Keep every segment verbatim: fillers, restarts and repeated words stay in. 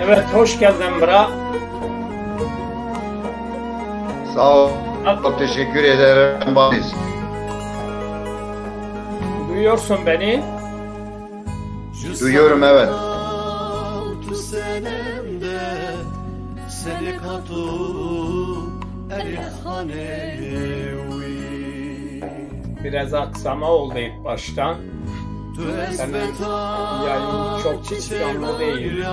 Evet, hoş geldin bra. Sağ ol. Çok teşekkür ederim. Baniz. Duyuyorsun beni. Duyuyorum, evet. Biraz aksama oldu ilk baştan. Senin yayın çok canlı değil.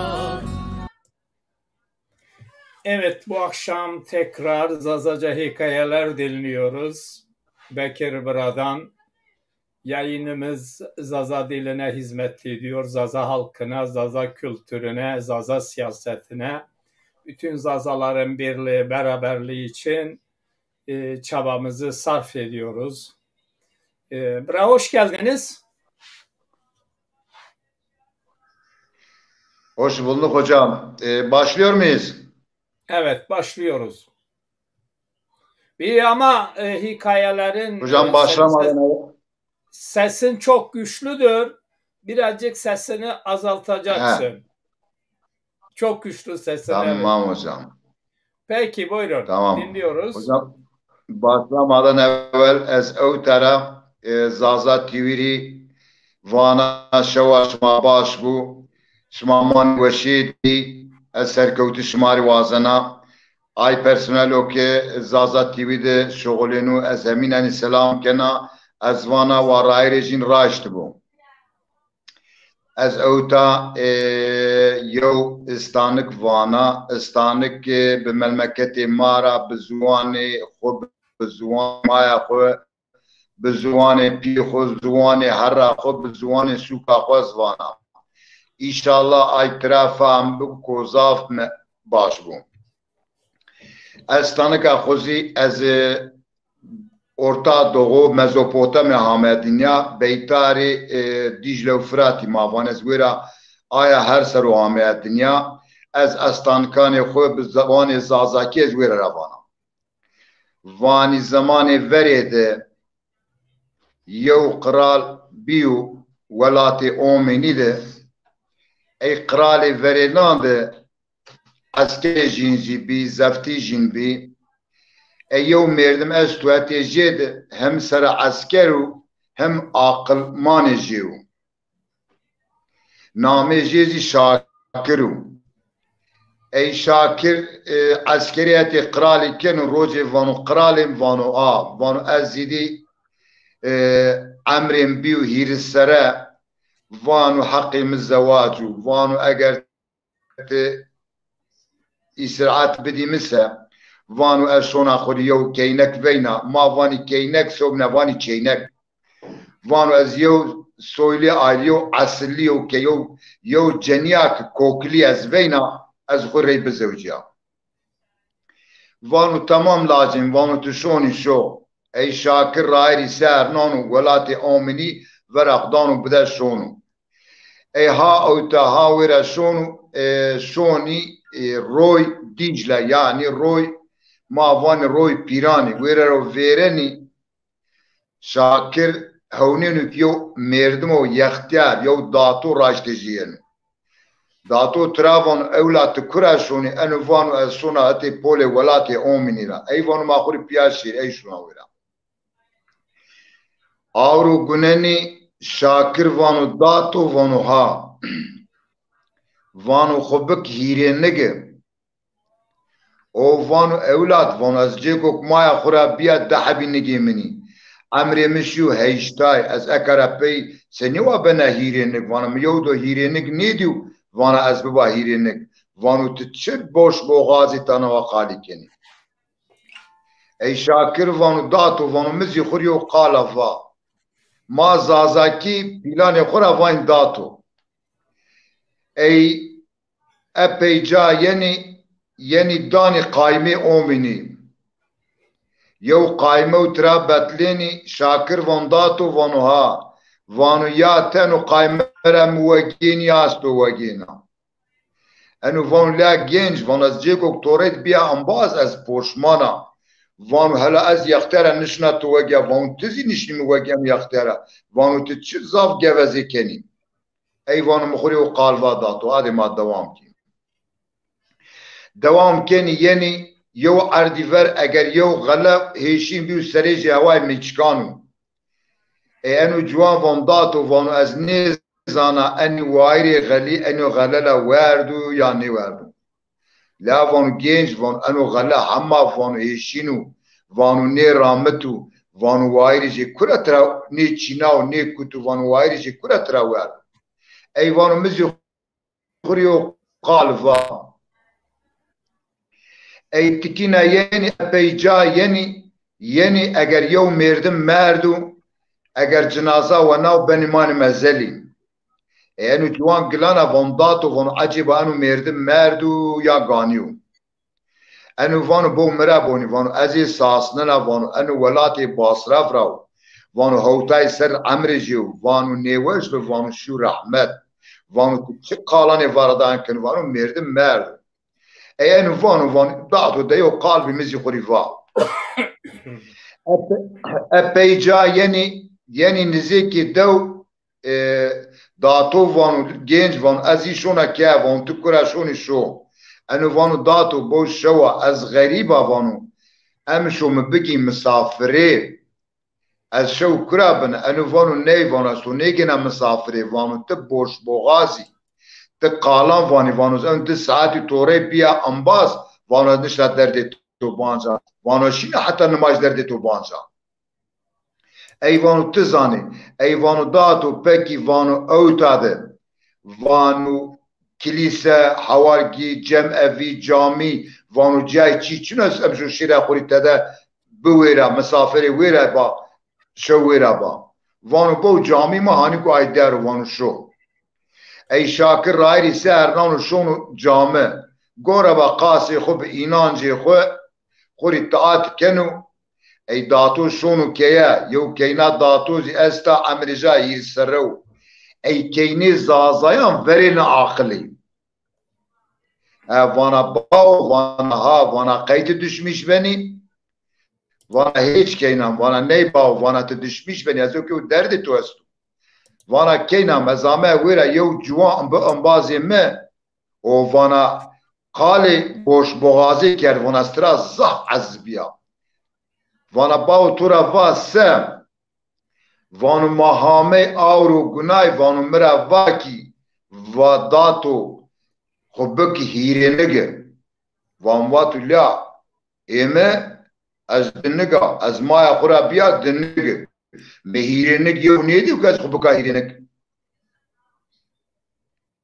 Evet, bu akşam tekrar Zazaca hikayeler dinliyoruz. Bekir Bıra'dan yayınımız Zaza diline hizmet ediyor. Zaza halkına, Zaza kültürüne, Zaza siyasetine, bütün Zazaların birliği, beraberliği için e, çabamızı sarf ediyoruz. E, Bra, hoş geldiniz. Hoş bulduk hocam. Ee, başlıyor muyuz? Evet, başlıyoruz. Bir ama e, hikayelerin Hocam e, başlamadan ses, sesin çok güçlüdür. Birazcık sesini azaltacaksın. He. Çok güçlü sesin. Tamam evet. Hocam. Peki buyurun. Tamam. Dinliyoruz. Hocam başlamadan evvel ez ew tera e, Zaza T V rî vana şewa şima baş bû. Şima manê weşî dî. Ez serkewtî şima rî wazena. Ay personelo ke Zaza T V de şuxulênû ez hemînenî selam kena. Ez vana wa rayîrê jîn raşt bû. Ez ewta e, yew istanik vana, istanik e, bi melmeketê ma ra, bi ziwanê xwu, bi ziwanê maya xwu, bi ziwanê pîyê xwu, ziwanê herra xwu, bi ziwanê sûka xwu ez vana. Înşallah ay tira fehm bik ko zaf me baş bû. Ez tanika xwu zî ez e, Orta Doğu, Mezopotamya hame dinya, beytarê e, Dîcle û Firatî ma van ez wêra aya her sero hame dinya. Ez estanikanê xwu bi ziwanê Zazakî ez wêre ra vana. Vanî zemanê verê de yew qral bîyo welatê Omênî de. Ey qralê verênan de eskerê jîn zî bî, zeftî jîn bî. Ey yew mêrdim esto hetê jê de hem sera esker û hem aqilmanê jê yo. Namê jê zî Şakir o. Ey Şakir e, eskerî hetê qralî keno, rocê vano qralê mi, vano a, vano ez zîdî e, emrê mi bîyo hîris sere, vano heqê mi zewac o, vano eger ti îstîraet bidî mi se, vano ez şona xwu rê yew keynek veyna, ma vanî keynek, sewbîna vanî çeynek. Vano ez yew soylî ayrî, yew esillî, yew ke yew, yew cenîya ki kokilî ez veyna, ez xwu rey bizewcîya. Vano temam lacên, vano tu şonî şo. Ey Şakir rayîrî ser nano welatê Omînî, veraq dano bide şono. Ey ha ewta ha wêre şono, e, şonî e, roy Dîcle, yanî roy ma vanî roy Pîranî, wêre ro vêrenî Şakir hewnêno ki yew mêrdimo yextîyar, yew dato raştê jî yeno. Dato tira vano ewlad ti kura şonî? Eno vano ez şona hetê polê welatê Omînî ra. Ey vano ma xwu rê pîya şêrî, ey şona wêra. Awro gunenî Şakir vano dato, vano ha. Vano xwu bik hîrê nigi. O vano ewlad, vano ez cêko ki maya xwu ra bîya di hebî nigê min î. Emrê mi şîyo heştay, ez eke ra pey senî wa bena hîrê nig? Vano mi yew do hîrê nig nêdîyo, vana ez biba hîrê nig. Vano ti çi boş boxazî tana wa qalî kenî? Ey Şakir vano dato, vano mi zî xwu rê yew qala va. Ma Zazakî pîlanê xwu ra vayn dato. Ey epey ca yenî, yenî danî qaymê Omînî. Yew qaymew tira betlênî, Şakir van dato, vano ha. Vano ya teno qayme ra mi wegênî ya ez to wegêna. Eno vano la genc, vano ez cêko ki to rey de bîya embaz ez poşman a. Vano hela ez yextîyar a nişna to wegîya, vano ti zî nişnî mi wegîya mi yextîyar a. Vano ti çi zaf gevezê kenî? Ey vano mi xwu rê yew qal va dato, adê ma dewam kî. Dewam kenî yenî yew erdî ver eger yew xele hêşîn bî û serê jê hewayê mîçikan û. Ê eno ciwan von dato vano ez nêzana enî wayîrê xelî eno xele la werdo ya nêwerdo. La vano gênc vano eno xele hema vano hêşîn û vano nêramit û vano wayîrê jê kura tira nêçîna û nêkut û vano wayîrê jê kura tira werdo. Ey vano mi zî xwu rê yew qal va. Ey tikîna yenî epey ca yenî, yenî eger yew mêrdim merdo, eger cinaza wena û benî manî mezelî. Ey eno ciwan gilana von dato von ecêba eno mêrdim merdo ya ganî yo. Eno vano bo mi ra bonî vano ez ê sasnena vano eno welatê Basraf ra wo. Vano hewtay ser emrê jê wo. Vano nêweş bi vano şû rehmet. Vano tu çi qalanê varadan kin vano mêrdim merdo. Ey eno vano vano dato de yew qal bî mi zî xwu rê va. Epe-, epey ca yenî, yenî nizêkê dew e, dato vano, gênc vano, ez zî şona ke, vano, tu kura şonî şo. Eno vano, dato, bo şewa, ez xerîb a, vano, em şo mi bikî misafirê. Ez şew kura bin, eno vano, ney, vano, ez to nêgêna misafirê, vano, ti boşboxaz î. Ti qalan vanî, vano, ez en di saetî torey bîya embaz, vano, ez nişta derdê to banca. Vano, şîna heta nimaj derdê to banca. Ey vano ti zanî. Ey vano dato pekî vano ewta de. Vano kilîse, hewargî, cemevî, camî, vano cayê çî çin est em şo şêra xwu rê tede biwêra, misafirê wêra ba, şew wêra ba. Vano bo camî ma hanî ku ay der o, vano şo. Ey Şakir rayîrî ser nano şono cami. Gore ba qasê xwu bi înancê xwu, xwu rê taat keno. Ey dato şono keye, yew keyna dato zî esta, emrê ca hîrî serre wo. Ey keynê zazayan verêne aqilî. E, vana bawo, vana ha, vana qey ti duşmîş benî? Vana hêç keynan, vana ney bawo, vana ti duşmîş benî, ez o ke derdê to esto. Vana keynan, ez ame wêra yew ciwan bi embazê mi, o vana qalê boşboxazê kerd, vana ez tira zaf eziz bîya. Vana bawo to ra va se? Vano ma hamey awro gunay, vano mi ra va kî, va dato xwu bikî hîrênigi. Van vato la ê mi ez dinig a, ez maya xwu ra bîya dinig. Mi hîrênik yew nêdîyo ke ez xwu bika hîrênik.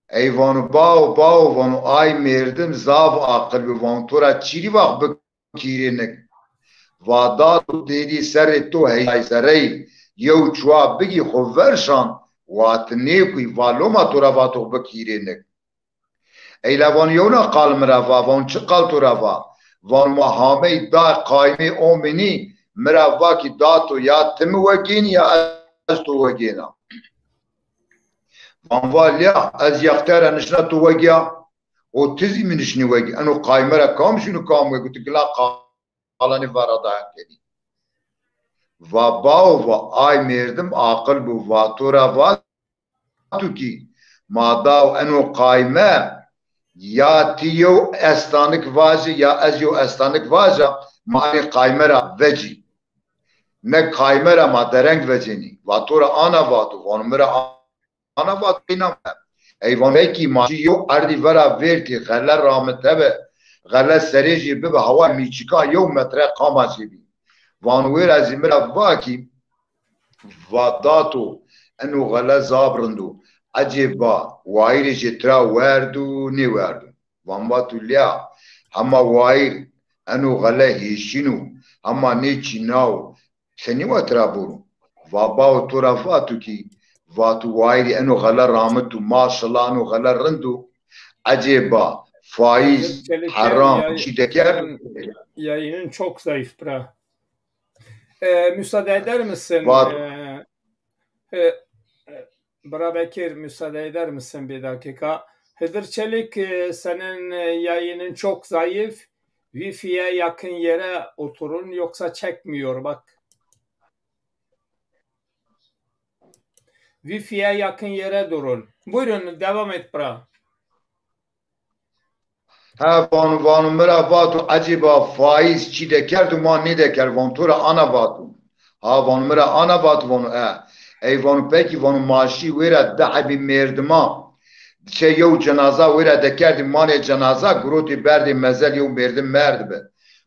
Ey vano bawo, bawo, vano ay mêrdim zaf aqil bi, vano to ra çîrî va xwu bikî hîrênik. Va dato têdî serrê to heyay zerreyî yew çuwa bigî xwu verşan, wa ti nêkuy, va loma to ra vato xwu bikî hîrênik. Ey la vano yewna qal mi ra va, vano çi qal to ra va? Vano ma hamey da qaymê omînî mi ra va kî dato ya ti mi wegênî ya ez to wegêna. Van va lîya ez yexte ra nişna to wegîya, o ti zî mi nişnî wegî. Eno qayme ra kam şino kam wegî, ti gila qalanê varadan kenî. Va bawo, va ay mêrdim aqil bo, va to ra va tu kî ma daw eno qayme, ya ti yew estanik vaje ya ez yew estanik vaja, ma enê qayme ra vecî. Ne qayme ra ma dereng vecênî. Va to ra ana vato, vano mi ra ana vato, keyna mi. Ey vano ey kî ma şî yew erdî vera vêrtî, xele ramite bi, xele serê jê bibi, hawa mîçika yew metre qama jê bî. Vano wêra zî mi ra va kî, va dato, eno xele zaf rind o. Ecêba wayîrê jê tira werdo, nêwerdo? Van vato lîya, hema wayîr eno xele hêşîn o, hema nêçîna o, senî wa tira boro? Va bawo to ra vato kî, vato wayîrê eno xele ramit o, maşallah eno xele rind o. Ecêba faîz, heram çî dekerd? Yayının çok zayıf bra. E, müsaade eder misin? Var. E, e, e, Bra Bekir, müsaade eder misin bir dakika? Hıdır Çelik, e, senin, e, yayının çok zayıf. Wi-Fi'ye yakın yere oturun, yoksa çekmiyor, bak. Wi-Fi'ye yakın yere durun. Buyurun, devam et, bra. Ha, vano, vano mi ra vato, ecêba faiz çî dekerd û ma nêdekerd? Vano to ra ana vato. Ha, vano mi ra ana vato, vano e. Ey, vano pekî, vano ma şî wêra di hebî mêrdima. Çe yew cenaza wêra dekerdî, manê cenaza, girotî berdê mezel, yew mêrdim merd bi.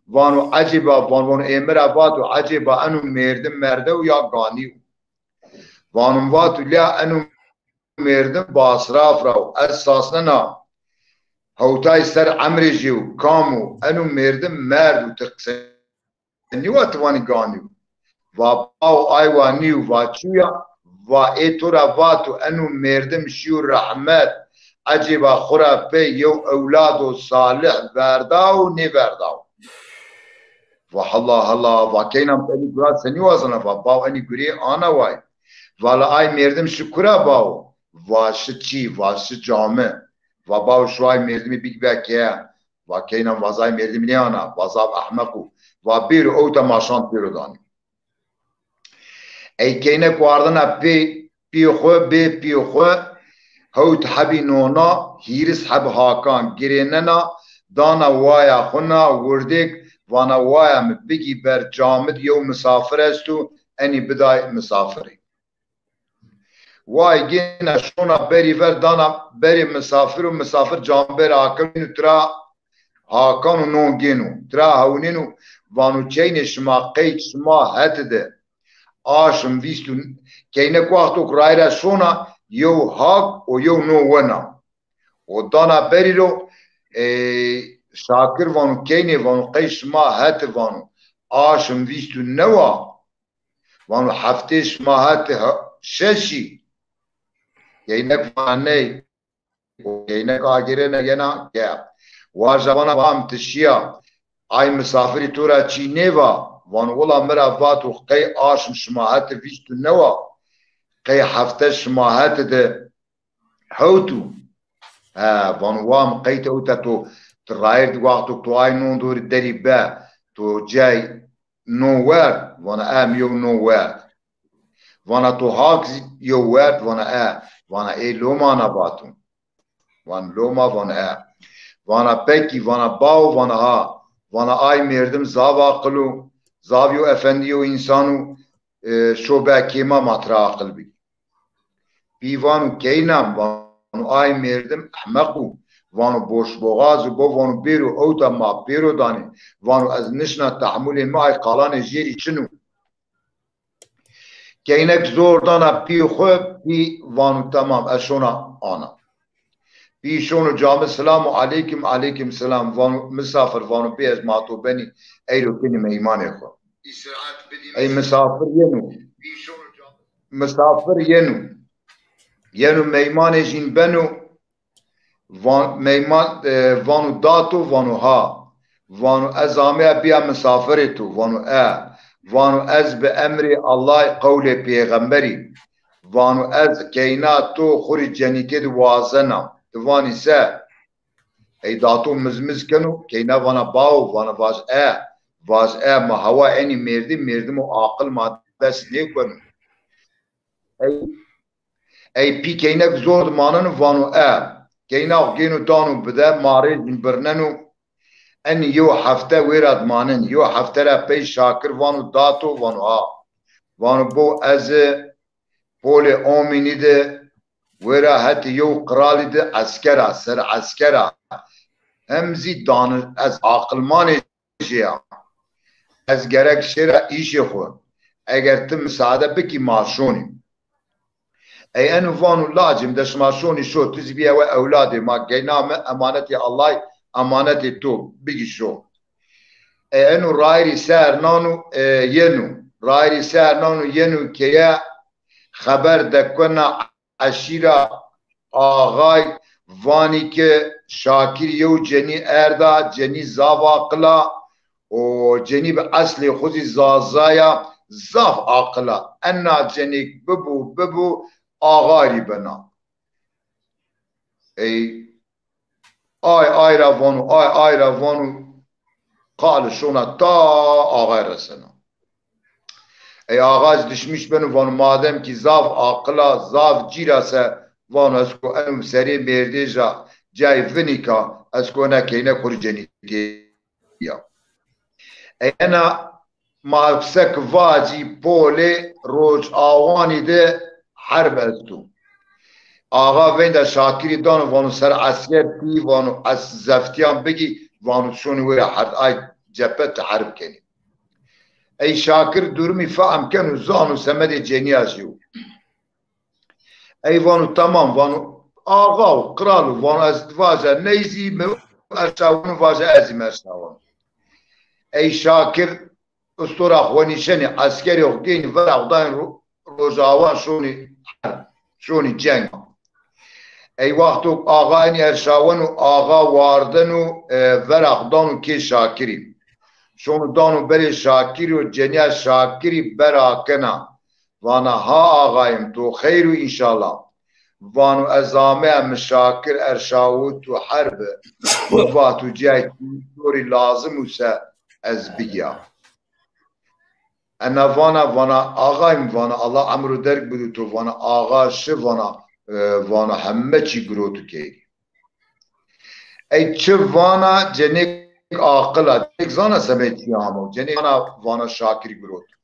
Vano ecêba, vano, vano ê mi ra vato, ecêba eno mêrdim merdew ya ganî yo? Vano mi vato lê eno mêrdim basraf ra wo. Ez sasnena hewtay ser emrê jê yo. Kam o? Eno mêrdim merd o, ti qise nîwa, ti vanî ganî yo. Va bawo, ay wa nîyo. Va çi ya? Va ê to ra vato eno mêrdim şîyo rehmet, ecêba xwu ra pey yew ewlado salih verda û nêverda wo? Va hela, hela, va keyna mi, enî gura senî wazena? Va bawo, enî gurê ana way. Va la ay mêrdim şi kura bawo? Va şi çî? Va şi cami. Va bawo, şo ay mêrdimî bigî be keye. Va keyna mi, vaza ay mêrdimî nêana, va zaf ehmeq o. Va bêro ewta ma şan pêro danî. Ey keynek wardena pê pî xwu, bê pî xwu, hewt hebî nona, hîris heb hakan girênena, dana waya xwu na wirdêk, vana waya mi bigî ber camid, yew misafir esto, enî biday misafirî. Way gêna şona berî ver, dana berê misafir û misafir cambêr akil, vînû tira hakan û non gêno, tira hewnêno, vano çeynê şima qey şima heti de aşm vîst û, keynek wexto ku rayra şona, yew hak û yew non wena. O dana berî ro, e, şakir vano keynê, vano qey şima heti, vano aşm vîst û newa? Vano heftê şima heti he-, şeşî? Keynek vana ney. O keynek agêrena yena ke. Waja vana, va mi ti şîya, ay misafirî to ra çî nêva? Vano wila mi ra vato qey aşm şima heti vîst û newa? Qey hefte şima heti de hewt o? He, vano wa mi qey ti ewta to, ti rayir di wexto to ay non dorî derî be, to cay non werd? Vana e, mi yew non werd. Vana to hak zî yew werd? Vana e. Vana ê loma ana vato. Van loma, vana e. Vana pekî, vana bawo, vana ha. Vana ay mêrdim zaf aqil o, zaf yew efendî yew însan o, e, şo be kê ma, ma tira aqil bigî. Pî vano keyna mi, vano ay mêrdim ehmeq o, vano boşboxaz o, bo vano bêro ewta ma pêro danê, vano ez nişna tehmulê mi ay qalanê jêrî çin o. Keynek zor dana pî xwu, pî vano temam, ez şona ana. Pî şono cami, selamu aleykum, aleykum selam, vano misafir, vano bê ez ma to benî, eyro kenî meymanê xwu. Ey misafir yeno. Misafir yeno. Yeno meymanê jîn beno. Van, meyman, e, vano dato, vano ha. Vano ez ameya bîya misafirê to, vano e. Vano ez bi emrê Allahî, qewlê pêxemberî, vano ez keyna to xwu rê cenîtê di wazena. Ti vanî se? Ey dato mizmiz keno, keyna vana bawo, vana vaj e, vaj e, ma hewa enî mêrdî, mêrdimo aqil ma dest nêkueno. Ey, ey pî keynek zor di maneno, vano e. Keyna xo gêno dano bide, ma rê zî birneno. Enî yew hefte wêra di manenî. Yew hefte ra pey şakir vano dato, vano ha. Vano bo ez polê Omînî de wêra hetê yew qiralî de esker a, ser esker a. Hem zî dani-, ez aqilmanê jê ya. Ez gerek şêra îşê xwu. Eger ti misade bikî ma şonî. Ey eno vano lacê mi de şima şonî şo, ti zî bîya we ewladê ma, keyna mi emanetê Allahî, emanetê to, bigî şo. Ey eno rayirî ser nano, e, yeno. Rayirî ser nano yeno keye, xeber dekena eşîra axay, vanî ke Şakir yew cenî erda, cenî zaf aqil a û cenî bi eslê xwu zî Zaza ya, zaf aqil a. Ena cenîk bibo, bibo, axay rî bena. Ey ay, ay ra vano, ay, ay ra vano, qali şona ta axay resena. Ey axa zî dişmîş beno, vano madem kî zaf aqil a, zaf cîr a se, vano ez ko eno serê mêrdêja, cayê vinîka, ez kona keyne xurî cenîtê ya. Ey ena ma sek vacî polê Rocawanî de herb esto. Axa veyda Şakirî dano, vano ser esker tî, vano ez zeftiyan bigî, vano şonî wêra herd ay cephe ti herb kenî. Ey Şakir durumî fehm keno, zano semedê cenîya jî yo. Ey vano tamam, vano axa û qral o, vano ez vaja ney zî mi erşawano, vaja ez zî mi erşawano. Ey Şakir ustora xo nîşenî, eskerê xo gênî vera xo dayîn Ro-, Rocawan şonî, şonî ceng. Ey wexto axa enî erşaweno, axa wardeno, e, vera xo dano kê Şakirî. Şono dano berê Şakirî û cenîya Şakirî bera kena. Vana ha axayim, to xeyr û înşallah. Vano ez ameya, mi Şakir erşawito herbi. Mi va to cayê to rî lazim o se ez bigîya. Ena vana, vana axayim, vana Allah emro derg bido to, vana axa şi, vana, e, vana heme çî giroto key. Ey çi vana cenêk aqil a, cenêk zana semedê çî amo. Cenêk vana, vana Şakirî giroto.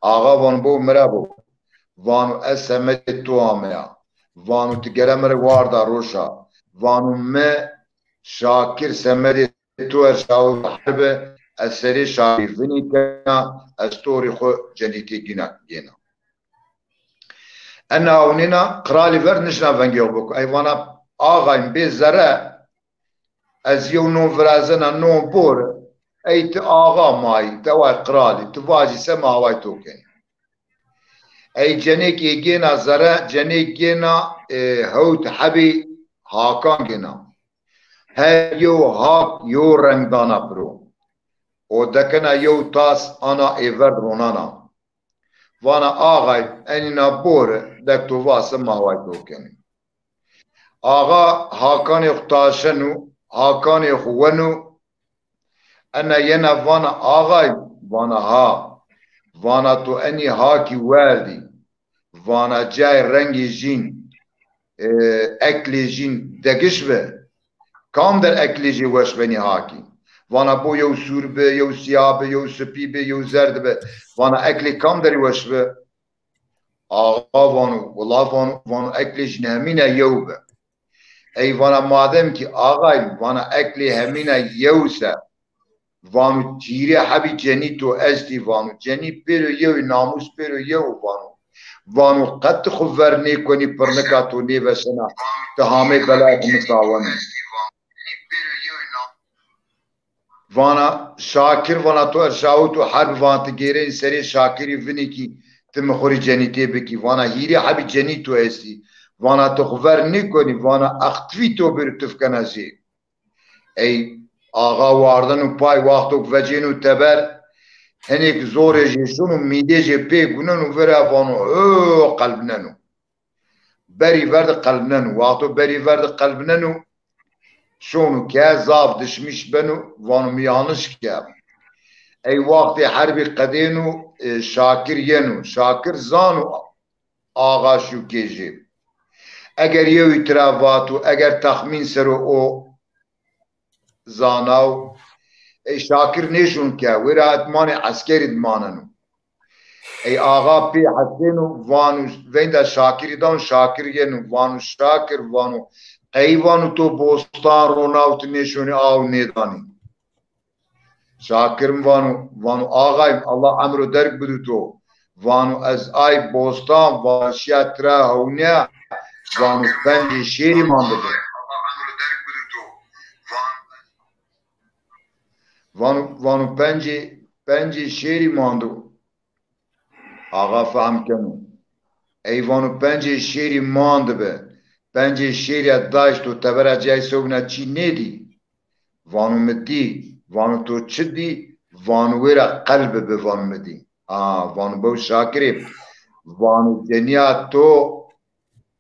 Axa vano bo mi ra bo. Vano ez semedê to ameya. Vano ti gere mi rê warda roşa. Vano mi Şakir semedê to erşawito herbi, ez serê Şakirî vinî kena, ez to rê xo cenîtê gîna gêna. Ena awnêna qralî ver nişna vengê xo biko. Ey vana axayim bê zere, ez yew non virazena, non bor, ey ti axa mayî, teway qralî, ti vacî se ma away to kenî. Ey cenêk ê gêna zere, cenêk gêna, e, hewt hebî hakan gêna. Her yew hak yew reng dana piro. O dekena yew tas ana ê verd ronana. Vana axay, enîna bor, dek to vase ma away to kenî. Axa hakanê xo taşeno, hakanê xo weno, ena yena vana axay, vana ha. Vana to enî hakî werdî. Vana cayê rengê jîn, e, eklê jîn degiş bi. Kam der eklê jê weş benî hakî? Vana bo yew sûr bi, yew sîya bi, yew sipî bi, yew zerd bi. Vana eklê kam derî weş bi? Axa vano, wila vano, vano eklê jîn hemîne yew bi. Ey vana madem kî axay, vana eklê hemîne yew se, vano hîrê hebî cenî to estî, vano cenî pêro yew, namûs pêro yew, vano. Vano qet ti xo ver nêkonî pirnika to nêvesena, ti hamê belaya xo misawenî. Vana Şakir, vana to erşawito herb, vana ti gêrenî serê Şakirî vinî kî ti mi xo rê cenîtê bikî. Vana hîrê hebî cenî to estî. Vana ti xo ver nêkonî, vana extifî to bêro tifkena jê. Ey axa wardeno pay, wexto ke vecêno teber, hinêk zorê jê şono, mîdê jê pê guneno vira, vano ho, qelbneno. Berî ver de qelbneno. Wexto berî ver de qelbneno, şono ke zaf dişmîş beno, vano mi yanlış ke. Ey wextê herbî qedêno, e, Şakir yeno. Şakir zano axa şûkê jê. Eger yewî tira vato, eger texmîn sero o zanaw, ey Şakir nêşon ke, wêra etmanê eskerî di maneno. Ey axa pê hesêno, vano, veyda Şakirî dano, Şakir yeno, vano Şakir, vano qey, vano to bostan ronaw ti nêşonî aw nêdanî. Şakir mi vano, vano axayim, Allah emro derg bido to. Vano ez ay bostan, vano şiya tira hewniya, vano pencê şêrî mande bi. Vano, vano pencê, pencê şêrî mando. Axa fehm keno. Ey vano pencê şêrî mand bi. Pencê şêrî daşt û tebera cayê sewbîna çî nêdî? Vano mi dî. Vano to çi dî? Vano wêra qelbi bi, vano mi dî. A, vano bew Şakirê. Vano cenîya to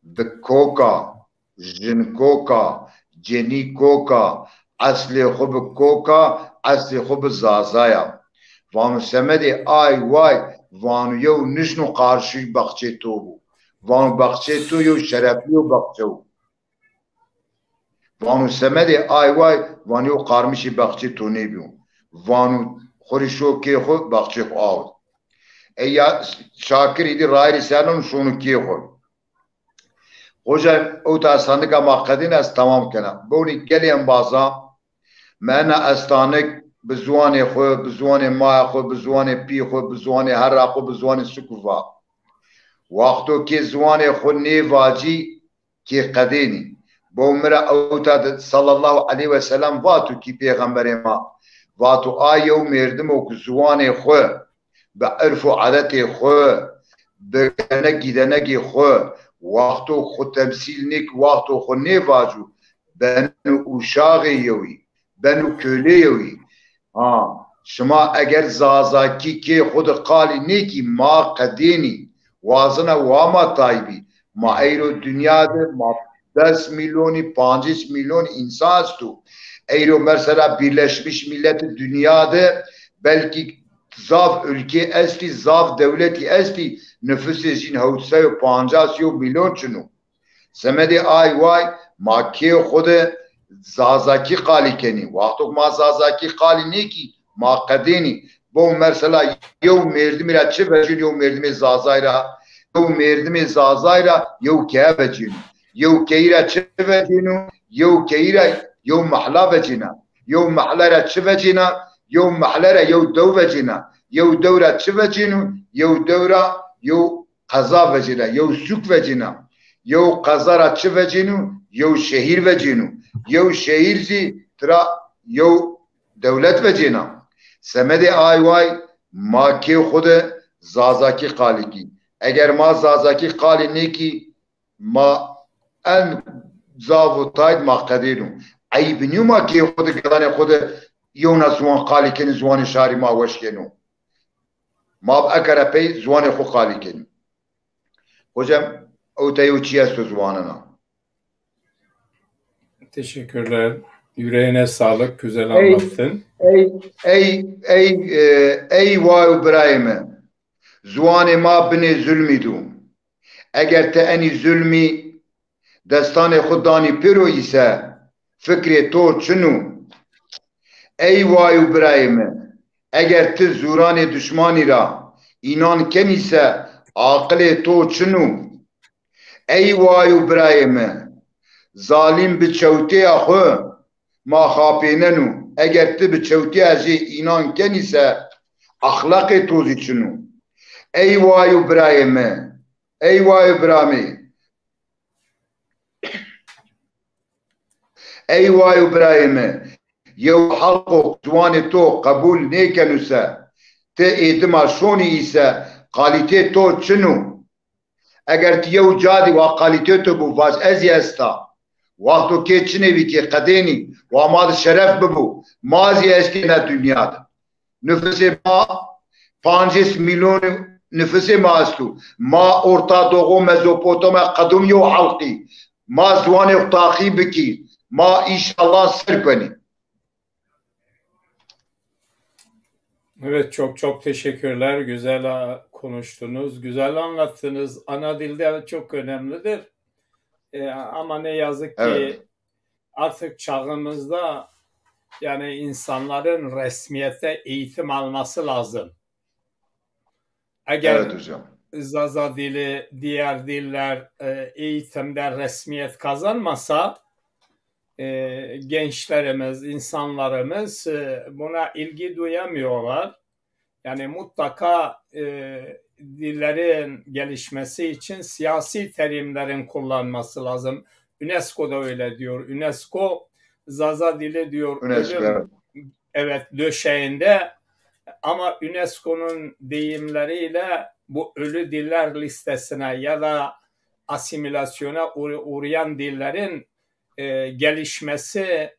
bi koka, jin koka, cenî koka, eslê xo bi koka, eslê xo bi zazaya. Vano semedê ay way, vano yew nişno qarşî baxçê to bo. Vano baxçê to yew şereflî yew baxçe wo. Vano semedê ay way, vanî yo qarmişî baxçê to nêbîyo. Vano xo rê şo kê xo, baxçê xo awd. Ey ya Şakir îdî rayirî ser non şono kê xo. Xoca, ewta estanika ma qedîn ez temam kena. Bonî gelê embaza, mi ena estanik bi ziwanê xo, bi ziwanê maya xo, bi ziwanê pî xo, bi ziwanê herra xo, bi ziwanê suk va. Wexto kê ziwanê xo nêvacî, kê qedênî. Bo mi ra ewta de sallallahu aleyhi ve sellem vato kî pêxemberê ma. Vato a yew mêrdimo ku ziwanê xo, bi erf û adetê xo, bi gelenek gîdenegê xo, wexto xo temsîl nêk, wexto xo nêvaco, beno uşaxê yewî, beno kölê yewî. Ha, şima eger zazakî kê xo de qalî nêkî, ma qedênî, wazena wa ma taybî. Ma eyro dinya de ma des mîlyonî, pancês mîlyonî însan esto. Eyro mesela Birleşmiş Milletî dinya de belkî zaf ulkê estî, zaf dewletî estî, nufusê jîn hewt sey û pancas yew mîlyon çin o. Semedê ay way ma kê xo de zazakî qalî kenî. Wexto ma zazakî qalî nêkî, ma qedênî. Bo mesela yew mêrdimî ra çi vecîno, yew mêrdimê zazay ra, yew mêrdimê zazay ra yew keye vecîno. Yew keyî ra çi vecîno, yew keyî ra yew mehla vecîna. Yew mehle ra çi vecîna, yew mehle ra yew dew vecîna. Yew dew ra çi vecîno, yew dew ra yew qeza vecîna, yew sûk vecîna. Yew qeza ra çi vecîno? Yew şehîr vecîno. Yew şehîr zî tira yew dewlet vecîna. Semedê ay way ma kê xo de zazakî qalî kî. Eger ma zazakî qalî nêkî, ma en zaf û tayd ma qedêno. Eyb nîyo ma kê xo de, gelanê xo de yewna ziwan qalî kenî, ziwanê şarî ma weş keno. Ma bi eke ra pey ziwanê xo qalî kenî. Hocam, ewta yew çî esto ziwanena. Teşekkürler. Yüreğine sağlık. Güzel anlattın. Ey, ey, ey, e, ey way û birayê mi. Ziwanê ma binê zulmî do. Eger ti enî zulmî destanê xo danî pêro îse, fikrê to çin o. Ey way û birayê mi, eger ti zûranê duşmanî ra înan kenî se, aqilê to çin o. Ey way û birayê mi, zalîm bi çewtêya xo ma xapêneno. Eger ti bi çewtêya jê înan kenî se, exlaqê to zî çin o. Ey way û birayê mi, ey way û biramê, ey way û birayê mi, yew halqo ziwanê to qebûl nêkeno se, ti ê dima şonî îse, qalîtê to çin o. Eger ti yew ca dî wa qalîtê to bo, vac ez zî esta. Wexto kê çinê bî kê qedênî, wa ma de şeref bibo, ma zî estê na dinya de. Nufusê ma pancês mîlyon nufusê ma esto. Ma Orta Doğu, Mezopotamya qedom yew halqî. Ma ziwanê xo taqî bikî. Ma înşallah ser kenî. Evet, çok çok teşekkürler. Güzel a- konuştunuz, güzel anlattınız. Ana dil de çok önemlidir. E, ama ne yazık ki Evet. artık çağımızda yani insanların resmiyette eğitim alması lazım. Eğer Evet hocam. Zaza dili, diğer diller e, eğitimde resmiyet kazanmasa, e, gençlerimiz, insanlarımız e, buna ilgi duyamıyorlar. Yani mutlaka e, dillerin gelişmesi için siyasi terimlerin kullanması lazım. UNESCO da öyle diyor. UNESCO Zaza dili diyor UNESCO, ölüm, evet. Evet, döşeğinde, ama UNESCO'nun deyimleriyle bu ölü diller listesine ya da asimilasyona uğ- uğrayan dillerin e, gelişmesi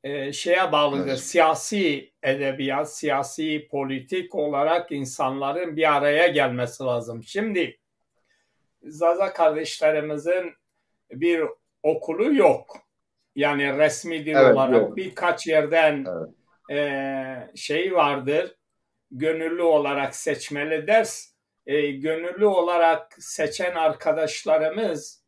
e, şeye bağlıdır. Evet. Siyasi edebiyat, siyasi politik olarak insanların bir araya gelmesi lazım. Şimdi Zaza kardeşlerimizin bir okulu yok. Yani resmi dil Evet, olarak yok. Birkaç yerden Evet. e, şey vardır. Gönüllü olarak seçmeli ders. E, gönüllü olarak seçen arkadaşlarımız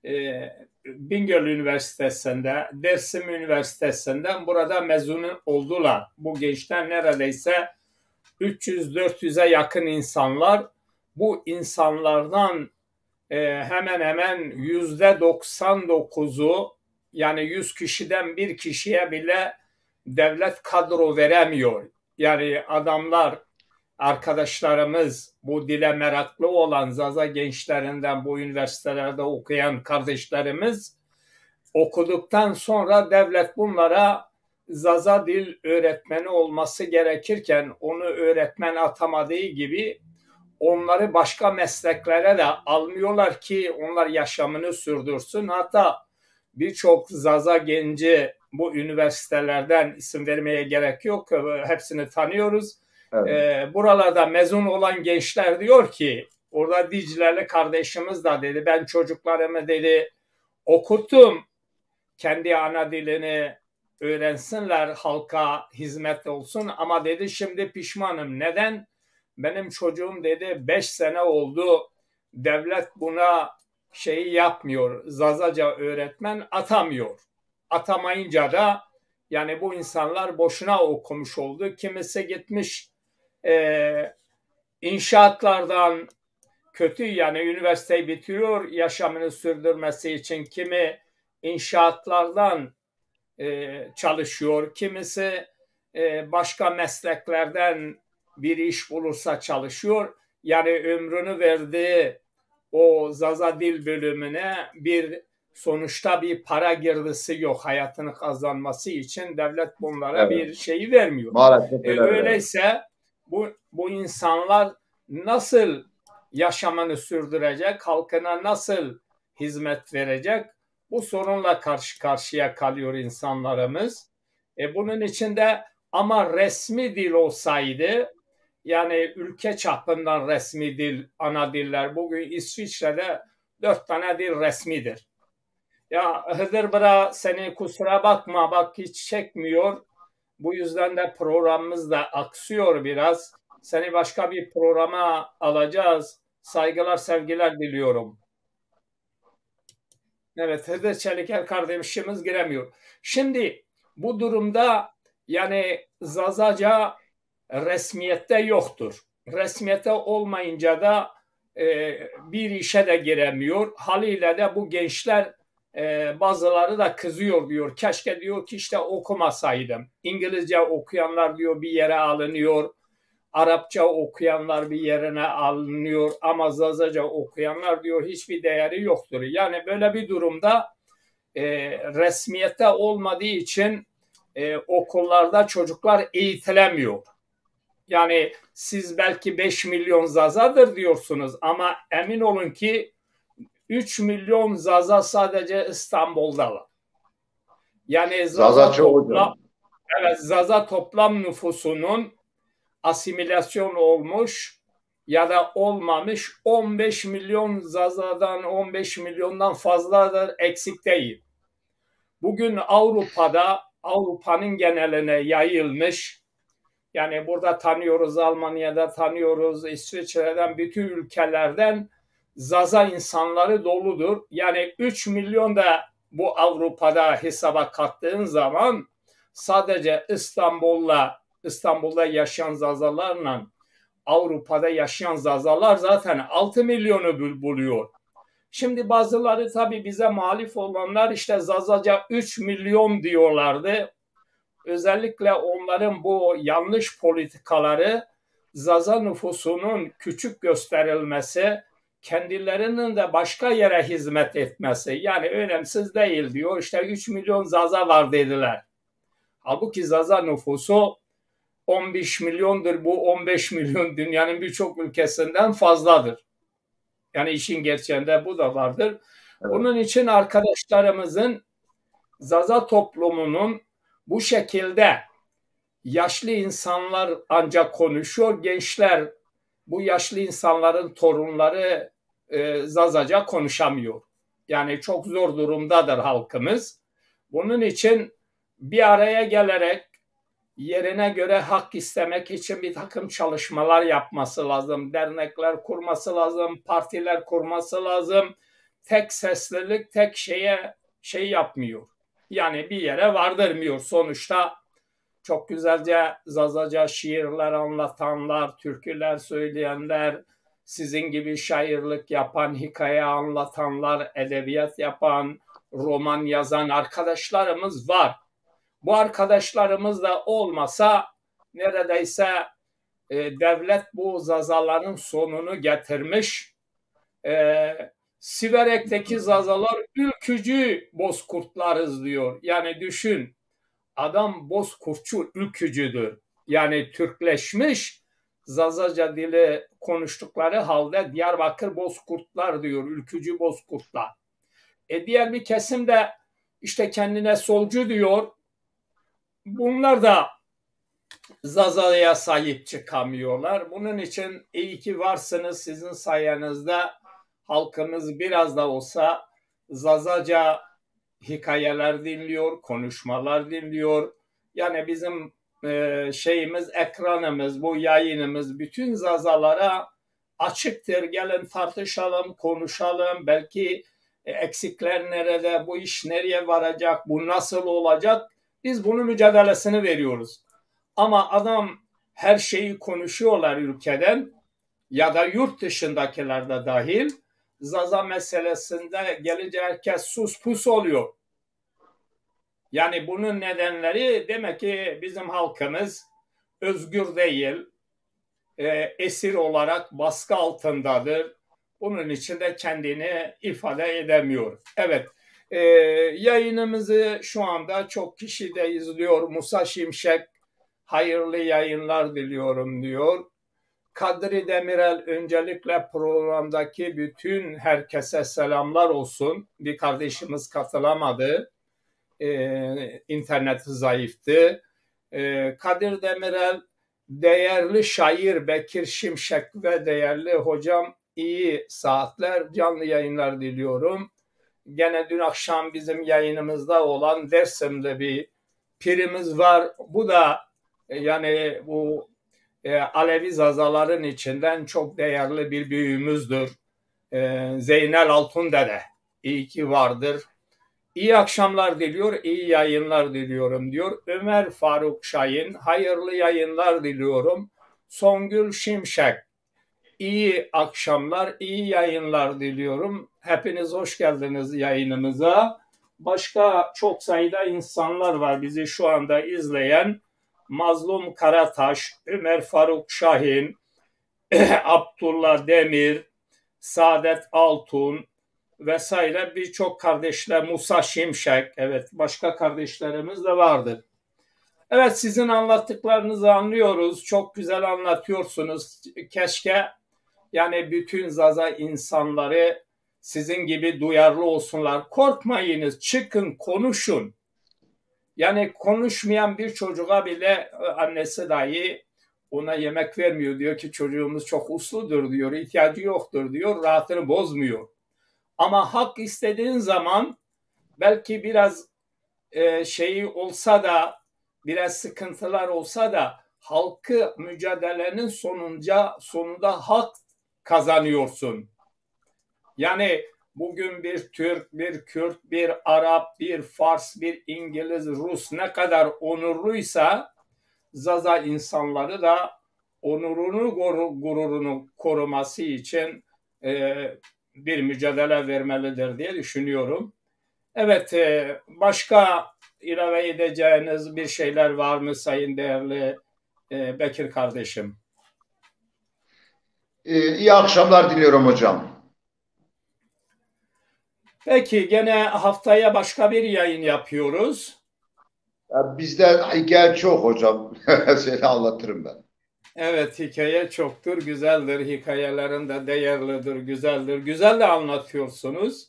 e, Bingöl Üniversitesi'nde, Dersim Üniversitesi'nden burada mezun oldular. Bu gençler neredeyse üç yüz dört yüze yakın insanlar. Bu insanlardan e, hemen hemen yüzde doksan dokuzu, yani yüz kişiden bir kişiye bile devlet kadro veremiyor. Yani adamlar, arkadaşlarımız, bu dile meraklı olan Zaza gençlerinden, bu üniversitelerde okuyan kardeşlerimiz okuduktan sonra devlet bunlara Zaza dil öğretmeni olması gerekirken onu öğretmen atamadığı gibi onları başka mesleklere de almıyorlar ki onlar yaşamını sürdürsün. Hatta birçok Zaza genci bu üniversitelerden, isim vermeye gerek yok, hepsini tanıyoruz. Evet. E, buralarda mezun olan gençler diyor ki, orada Dicleli kardeşimiz de dedi, ben çocuklarımı dedi okuttum, kendi ana dilini öğrensinler, halka hizmet olsun. Ama dedi, şimdi pişmanım. Neden? Benim çocuğum dedi, beş sene oldu, devlet buna şeyi yapmıyor, Zazaca öğretmen atamıyor. Atamayınca da yani bu insanlar boşuna okumuş oldu. Kimisi gitmiş e, inşaatlardan kötü, yani üniversiteyi bitiriyor yaşamını sürdürmesi için, kimi inşaatlardan e, çalışıyor, kimisi e, başka mesleklerden bir iş bulursa çalışıyor. Yani ömrünü verdiği o Zaza dil bölümüne bir sonuçta bir para girdisi yok hayatını kazanması için. Devlet bunlara Evet. bir şeyi vermiyor. Maalesef E, öyle. öyleyse bu, bu insanlar nasıl yaşamını sürdürecek, halkına nasıl hizmet verecek? Bu sorunla karşı karşıya kalıyor insanlarımız. E, bunun içinde ama resmi dil olsaydı, yani ülke çapından resmi dil, ana diller, bugün İsviçre'de dört tane dil resmidir. Ya Hıdır bira, seni kusura bakma, bak hiç çekmiyor. Bu yüzden de programımız da aksıyor biraz. Seni başka bir programa alacağız. Saygılar, sevgiler diliyorum. Evet, Hıdır Çeliker kardeşimiz giremiyor. Şimdi bu durumda yani Zazaca resmiyette yoktur. Resmiyette olmayınca da e, bir işe de giremiyor. Haliyle de bu gençler e, bazıları da kızıyor diyor. Keşke diyor ki işte okumasaydım. İngilizce okuyanlar diyor bir yere alınıyor. Arapça okuyanlar bir yerine alınıyor ama Zazaca okuyanlar diyor hiçbir değeri yoktur. Yani böyle bir durumda e, resmiyette olmadığı için e, okullarda çocuklar eğitilemiyor. Yani siz belki beş milyon Zazadır diyorsunuz ama emin olun ki üç milyon Zaza sadece İstanbul'da var. Yani Zaza Zaza çok topla- hocam. Evet, Zaza toplam nüfusunun asimilasyon olmuş ya da olmamış on beş milyon Zazadan, on beş milyondan fazladır, eksik değil. Bugün Avrupa'da, Avrupa'nın geneline yayılmış, yani burada tanıyoruz, Almanya'da tanıyoruz, İsviçre'den, bütün ülkelerden Zaza insanları doludur. Yani üç milyon da bu Avrupa'da hesaba kattığın zaman sadece İstanbul'la, İstanbul'da yaşayan Zazalarla Avrupa'da yaşayan Zazalar zaten altı milyonu bul- buluyor. Şimdi bazıları tabii bize muhalif olanlar işte Zazaca üç milyon diyorlardı. Özellikle onların bu yanlış politikaları Zaza nüfusunun küçük gösterilmesi, kendilerinin de başka yere hizmet etmesi, yani önemsiz değil diyor. İşte üç milyon Zaza var dediler. Halbuki Zaza nüfusu on beş milyondur. Bu on beş milyon dünyanın birçok ülkesinden fazladır. Yani işin gerçeğinde bu da vardır. Evet. Bunun için arkadaşlarımızın, Zaza toplumunun bu şekilde yaşlı insanlar ancak konuşuyor, gençler, bu yaşlı insanların torunları e, Zazaca konuşamıyor. Yani çok zor durumdadır halkımız. Bunun için bir araya gelerek yerine göre hak istemek için bir takım çalışmalar yapması lazım. Dernekler kurması lazım, partiler kurması lazım. tek seslilik tek şeye şey yapmıyor. Yani bir yere vardırmıyor. Sonuçta çok güzelce Zazaca şiirler anlatanlar, türküler söyleyenler, sizin gibi şairlik yapan, hikaye anlatanlar, edebiyat yapan, roman yazan arkadaşlarımız var. Bu arkadaşlarımız da olmasa neredeyse e, devlet bu Zazaların sonunu getirmiş. E, Siverek'teki Zazalar ülkücü bozkurtlarız diyor. Yani düşün, adam bozkurtçu, ülkücüdür. Yani Türkleşmiş, Zazaca dili konuştukları halde Diyarbakır bozkurtlar diyor, ülkücü bozkurtlar. E, diğer bir kesim de işte kendine solcu diyor. Bunlar da Zaza'ya sahip çıkamıyorlar. Bunun için iyi ki varsınız. Sizin sayenizde halkımız biraz da olsa Zazaca hikayeler dinliyor, konuşmalar dinliyor. Yani bizim e, şeyimiz, ekranımız, bu yayınımız bütün Zazalara açıktır. Gelin tartışalım, konuşalım. Belki e, eksikler nerede, bu iş nereye varacak, bu nasıl olacak? Biz bunun mücadelesini veriyoruz. Ama adam her şeyi konuşuyorlar ülkeden ya da yurt dışındakiler de dahil. Zaza meselesinde gelince herkes sus pus oluyor. Yani bunun nedenleri demek ki bizim halkımız özgür değil, e, esir olarak baskı altındadır. Bunun için de kendini ifade edemiyor. Evet, e, yayınımızı şu anda çok kişi de izliyor. Musa Şimşek, hayırlı yayınlar diliyorum diyor. Kadri Demirel, öncelikle programdaki bütün herkese selamlar olsun. Bir kardeşimiz katılamadı. E, interneti zayıftı. E, Kadir Demirel, değerli şair Bekir Şimşek ve değerli hocam, iyi saatler, canlı yayınlar diliyorum. Gene dün akşam bizim yayınımızda olan Dersimli bir pirimiz var. Bu da e, yani bu e, Alevi Zazaların içinden çok değerli bir büyüğümüzdür. E, Zeynel Altun Dede. İyi ki vardır. İyi akşamlar diliyor, iyi yayınlar diliyorum diyor. Ömer Faruk Şahin, hayırlı yayınlar diliyorum. Songül Şimşek, iyi akşamlar, iyi yayınlar diliyorum. Hepiniz hoş geldiniz yayınımıza. Başka çok sayıda insanlar var bizi şu anda izleyen. Mazlum Karataş, Ömer Faruk Şahin, Abdullah Demir, Saadet Altun vesaire birçok kardeşler, Musa Şimşek, evet, başka kardeşlerimiz de vardır. Evet, sizin anlattıklarınızı anlıyoruz. Çok güzel anlatıyorsunuz. Keşke yani bütün Zaza insanları sizin gibi duyarlı olsunlar. Korkmayınız, çıkın, konuşun. Yani konuşmayan bir çocuğa bile e, annesi dahi ona yemek vermiyor. Diyor ki çocuğumuz çok usludur diyor, ihtiyacı yoktur diyor, rahatını bozmuyor. Ama hak istediğin zaman belki biraz e, şeyi olsa da, biraz sıkıntılar olsa da halkı mücadelenin sonunca sonunda hak kazanıyorsun. Yani bugün bir Türk, bir Kürt, bir Arap, bir Fars, bir İngiliz, Rus ne kadar onurluysa Zaza insanları da onurunu, gururunu koruması için e, bir mücadele vermelidir diye düşünüyorum. Evet, e, başka ilave edeceğiniz bir şeyler var mı sayın değerli e, Bekir kardeşim? E, iyi akşamlar diliyorum hocam. Peki, gene haftaya başka bir yayın yapıyoruz. Ya bizde hikaye çok hocam. Seni anlatırım ben. Evet, hikaye çoktur, güzeldir. Hikayelerin de değerlidir, güzeldir. Güzel de anlatıyorsunuz.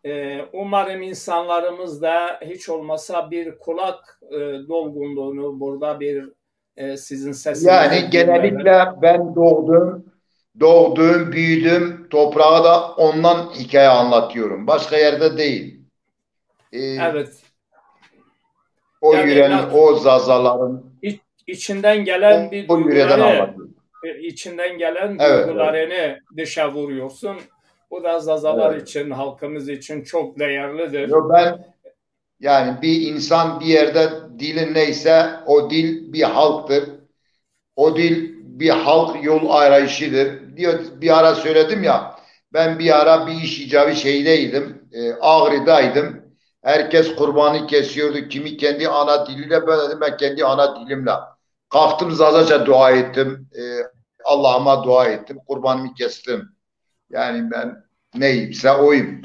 Ee, umarım insanlarımız da hiç olmasa bir kulak e, dolgunluğunu burada bir e, sizin sesinizi Yani genellikle ben doğdum, doğdum, büyüdüm, toprağa da ondan hikaye anlatıyorum. Başka yerde değil. Ee, evet. O yani yüreğin, o zazaların iç, içinden gelen o, bir o yüreğden anlatıyorum. E, içinden gelen evet, duygularını evet. dışa vuruyorsun. Bu da Zazalar Evet. için, halkımız için çok değerlidir. Yo, ben, yani bir insan bir yerde dili neyse o dil bir halktır. O dil bir halk yol arayışıdır. Diyor, bir ara söyledim ya, ben bir ara bir iş icabı şeydeydim, e, Ağrı'daydım. Herkes kurbanı kesiyordu, kimi kendi ana diliyle, ben dedim ben kendi ana dilimle. Kalktım Zazaca dua ettim, e, Allah'ıma dua ettim, kurbanımı kestim. Yani ben neyimse oyum.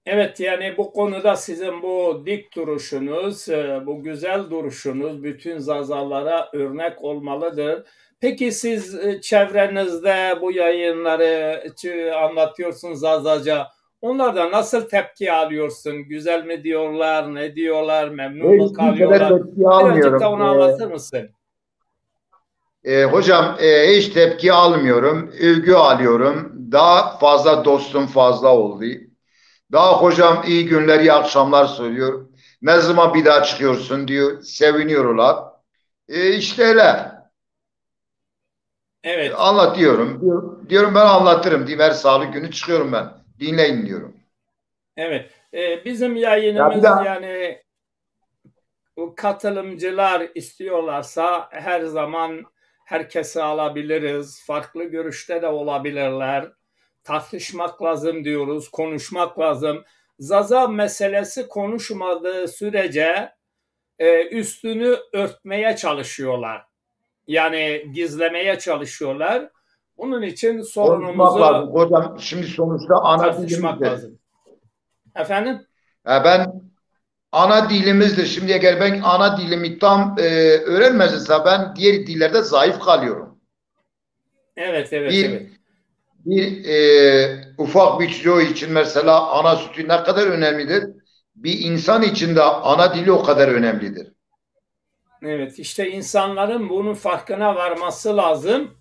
Evet, yani bu konuda sizin bu dik duruşunuz, e, bu güzel duruşunuz bütün Zazalara örnek olmalıdır. Peki siz, e, çevrenizde bu yayınları, çı-, anlatıyorsun Zazaca, onlardan nasıl tepki alıyorsun? Güzel mi diyorlar, ne diyorlar, memnun mu Hiç kimseden kalıyorlar? tepki Birazcık almıyorum. da onu Ee, anlatır mısın? E, hocam, e, hiç tepki almıyorum. Övgü alıyorum. Daha fazla dostum fazla oldu. Daha hocam iyi günler, iyi akşamlar soruyor. Ne zaman bir daha çıkıyorsun diyor. Seviniyorlar. E, işte öyle. Evet. E, anlatıyorum. Diyor- Diyorum ben anlatırım diyeyim. Her salı günü çıkıyorum ben. Dinleyin diyorum. Evet. E, bizim Ya bir yayınımız daha yani bu katılımcılar istiyorlarsa her zaman herkesi alabiliriz. Farklı görüşte de olabilirler. Tartışmak lazım diyoruz, konuşmak lazım. Zaza meselesi konuşmadığı sürece, e, üstünü örtmeye çalışıyorlar. Yani gizlemeye çalışıyorlar. Bunun için Konuşmak sorunumuzu lazım. Hocam, şimdi sonuçta ana tartışmak dilimizdir. lazım. Efendim? Ya ben ana dilimizdir. Şimdi eğer ben ana dilimi tam, e, öğrenmezsem ben diğer dillerde zayıf kalıyorum. Evet, evet, Bir, evet. bir, e, ufak bir çocuğu için mesela ana sütü ne kadar önemlidir? Bir insan için de ana dili o kadar önemlidir. Evet, işte insanların bunun farkına varması lazım.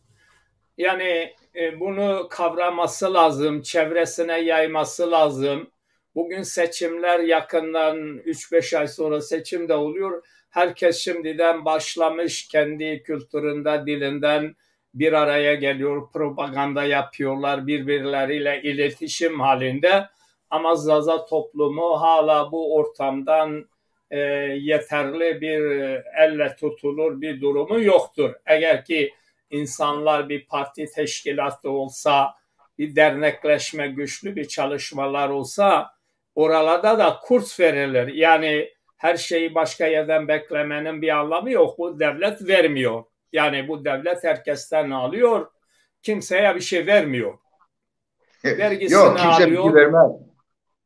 Yani, e, bunu kavraması lazım, çevresine yayması lazım. Bugün seçimler yakından, üç beş ay sonra seçim de oluyor. Herkes şimdiden başlamış kendi kültüründe, dilinden bir araya geliyor, propaganda yapıyorlar, birbirleriyle iletişim halinde. Ama Zaza toplumu hala bu ortamdan, e, yeterli bir, e, elle tutulur bir durumu yoktur. Eğer ki insanlar bir parti teşkilatı olsa, bir dernekleşme, güçlü bir çalışmalar olsa, oralarda da kurs verilir. Yani her şeyi başka yerden beklemenin bir anlamı yok. Bu devlet vermiyor. Yani bu devlet herkesten alıyor, kimseye bir şey vermiyor. Vergisini Yok, kimse bir şey alıyor. vermez.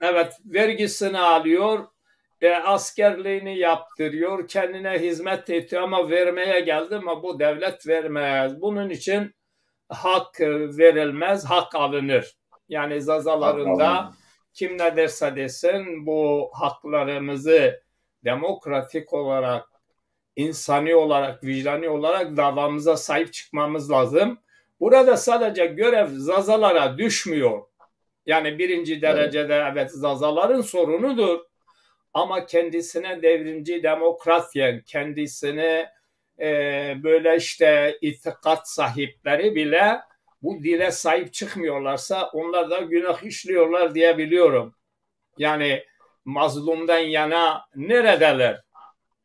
Evet, vergisini alıyor, e, askerliğini yaptırıyor, kendine hizmet ediyor ama vermeye geldi mi bu devlet vermez. Bunun için hak, e, verilmez, hak alınır. Yani Zazaların da Anladım. kim ne derse desin bu haklarımızı demokratik olarak, insani olarak, vicdani olarak davamıza sahip çıkmamız lazım. Burada sadece görev Zazalara düşmüyor. Yani birinci Evet. derecede evet Zazaların sorunudur. Ama kendisine devrimci demokrat diyen, kendisine, e, böyle işte itikat sahipleri bile bu dile sahip çıkmıyorlarsa onlar da günah işliyorlar diye biliyorum. Yani mazlumdan yana neredeler?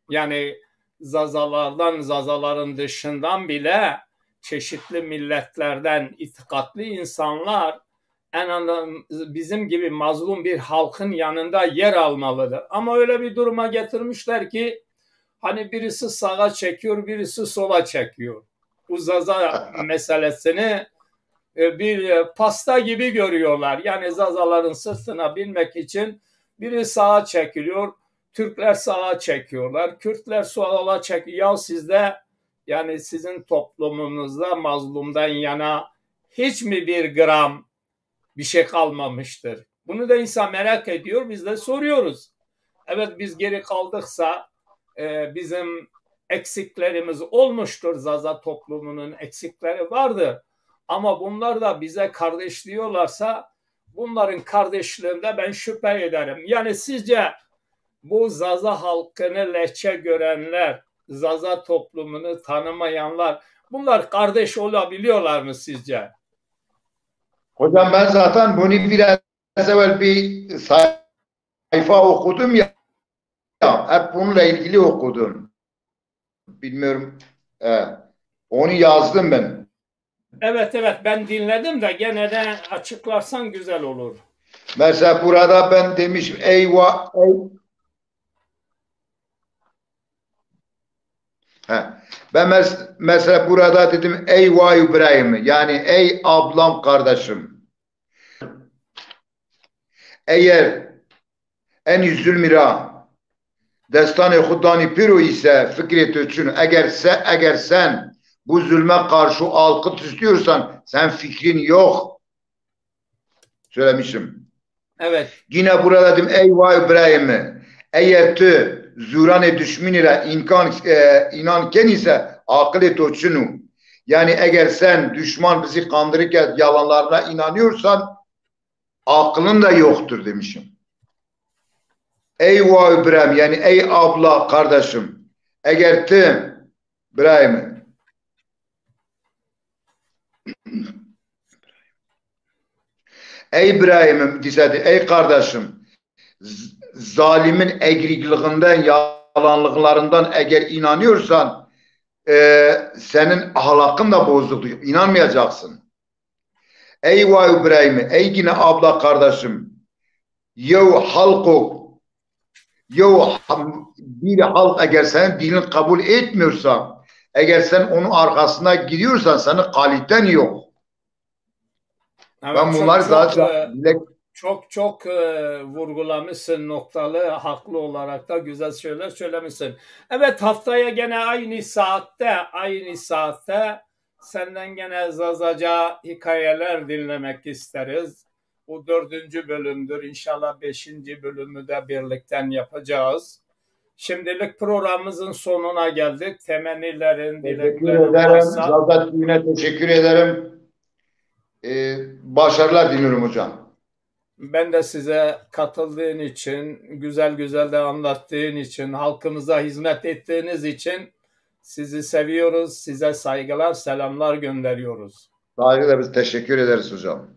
Yani Zazalardan, Zazaların dışından bile çeşitli milletlerden itikatlı insanlar en azından bizim gibi mazlum bir halkın yanında yer almalıdır. Ama öyle bir duruma getirmişler ki hani birisi sağa çekiyor, birisi sola çekiyor. Bu Zaza meselesini, e, bir, e, pasta gibi görüyorlar. Yani Zazaların sırtına binmek için biri sağa çekiliyor, Türkler sağa çekiyorlar, Kürtler sola çek-, ya sizde, yani sizin toplumunuzda mazlumdan yana hiç mi bir gram bir şey kalmamıştır? Bunu da insan merak ediyor, biz de soruyoruz. Evet, biz geri kaldıksa, e, bizim eksiklerimiz olmuştur, Zaza toplumunun eksikleri vardır. Ama bunlar da bize kardeş diyorlarsa bunların kardeşliğinde ben şüphe ederim. Yani sizce bu Zaza halkını lehçe görenler, Zaza toplumunu tanımayanlar, bunlar kardeş olabiliyorlar mı sizce? Hocam ben zaten bunu biraz evvel bir sayfa okudum ya. Ya, hep bununla ilgili okudum. Bilmiyorum. E, onu yazdım ben. Evet, evet, ben dinledim de gene de açıklarsan güzel olur. Mesela burada ben demişim ey va ey. He. Ben mes mesela burada dedim ey vay İbrahim, yani ey ablam kardeşim. Eğer en üzülmüra destanê xu danî piro ise fikrê to çin o. Eger se, eger sen bu zulme karşı alkış istiyorsan sen fikrin yok. Söylemişim. Evet. Yine burada dedim ey vay İbrahim'i. Eğer tu zuranê düşmini ra imkan e, inan ken ise akılê to çin o. Yani eğer sen düşman bizi kandırırken yalanlarına inanıyorsan aklın da yoktur demişim. Ey vay İbrahim, yani ey abla, kardeşim, eğer ti İbrahim, ey İbrahim'im, diyse de, ey kardeşim, z- zalimin egrikliğinden, yalanlıklarından eğer inanıyorsan, e, senin ahlakın da bozuktur. İnanmayacaksın. Ey vay İbrahim'i, ey yine abla kardeşim, yew halk o, yew ham- bir halk eğer senin dilin kabul etmiyorsa, eğer sen onun arkasına gidiyorsan senin kaliten yok. Evet, Ben çok, bunları çok, daha çok e, bile çok çok e, vurgulamışsın, noktalı, haklı olarak da güzel şeyler söylemişsin. Evet, haftaya gene aynı saatte, aynı saatte senden gene Zazaca hikayeler dinlemek isteriz. Bu dördüncü bölümdür. İnşallah beşinci bölümü de birlikten yapacağız. Şimdilik programımızın sonuna geldik. Temennilerin, Teşekkür dileklerin ederim. varsa. Zaza T V'ne teşekkür ederim. Ee, başarılar diliyorum hocam. Ben de size katıldığın için, güzel güzel de anlattığın için, halkımıza hizmet ettiğiniz için sizi seviyoruz. Size saygılar, selamlar gönderiyoruz. Saygıyla biz teşekkür ederiz hocam.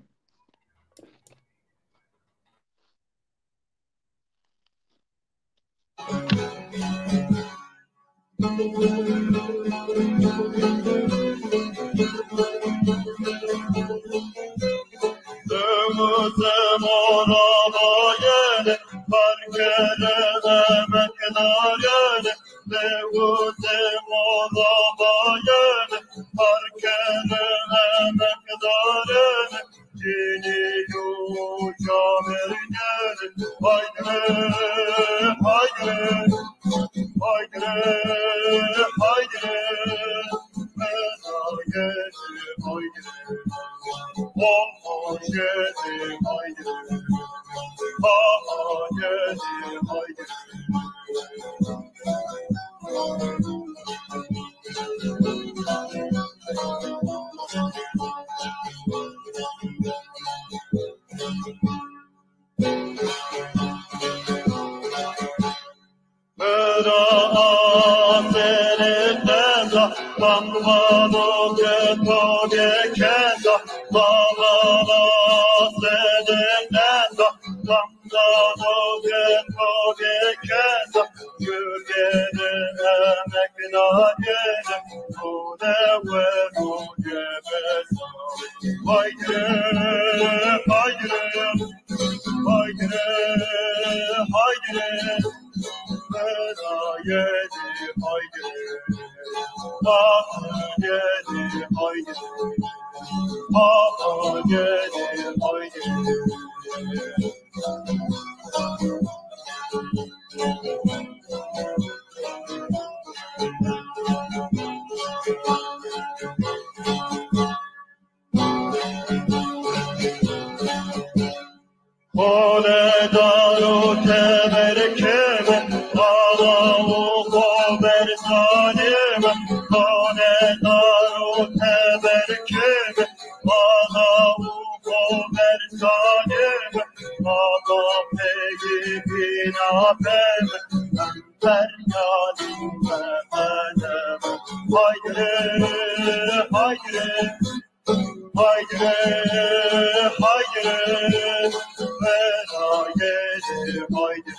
Vera yedi haydi,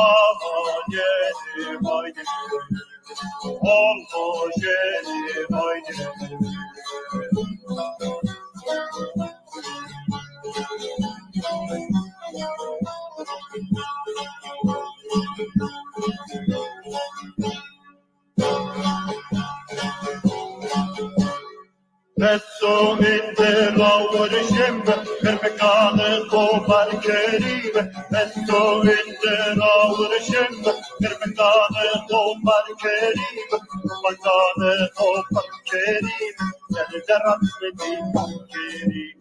aman yedi haydi, oldu yedi haydi. Pesto inte rawrişim, pirmikanê to par kerîm. Pesto inte rawrişim, pirmikanê to par kerîm. Pirmikanê to par kerîm, ser deran mi par kerîm.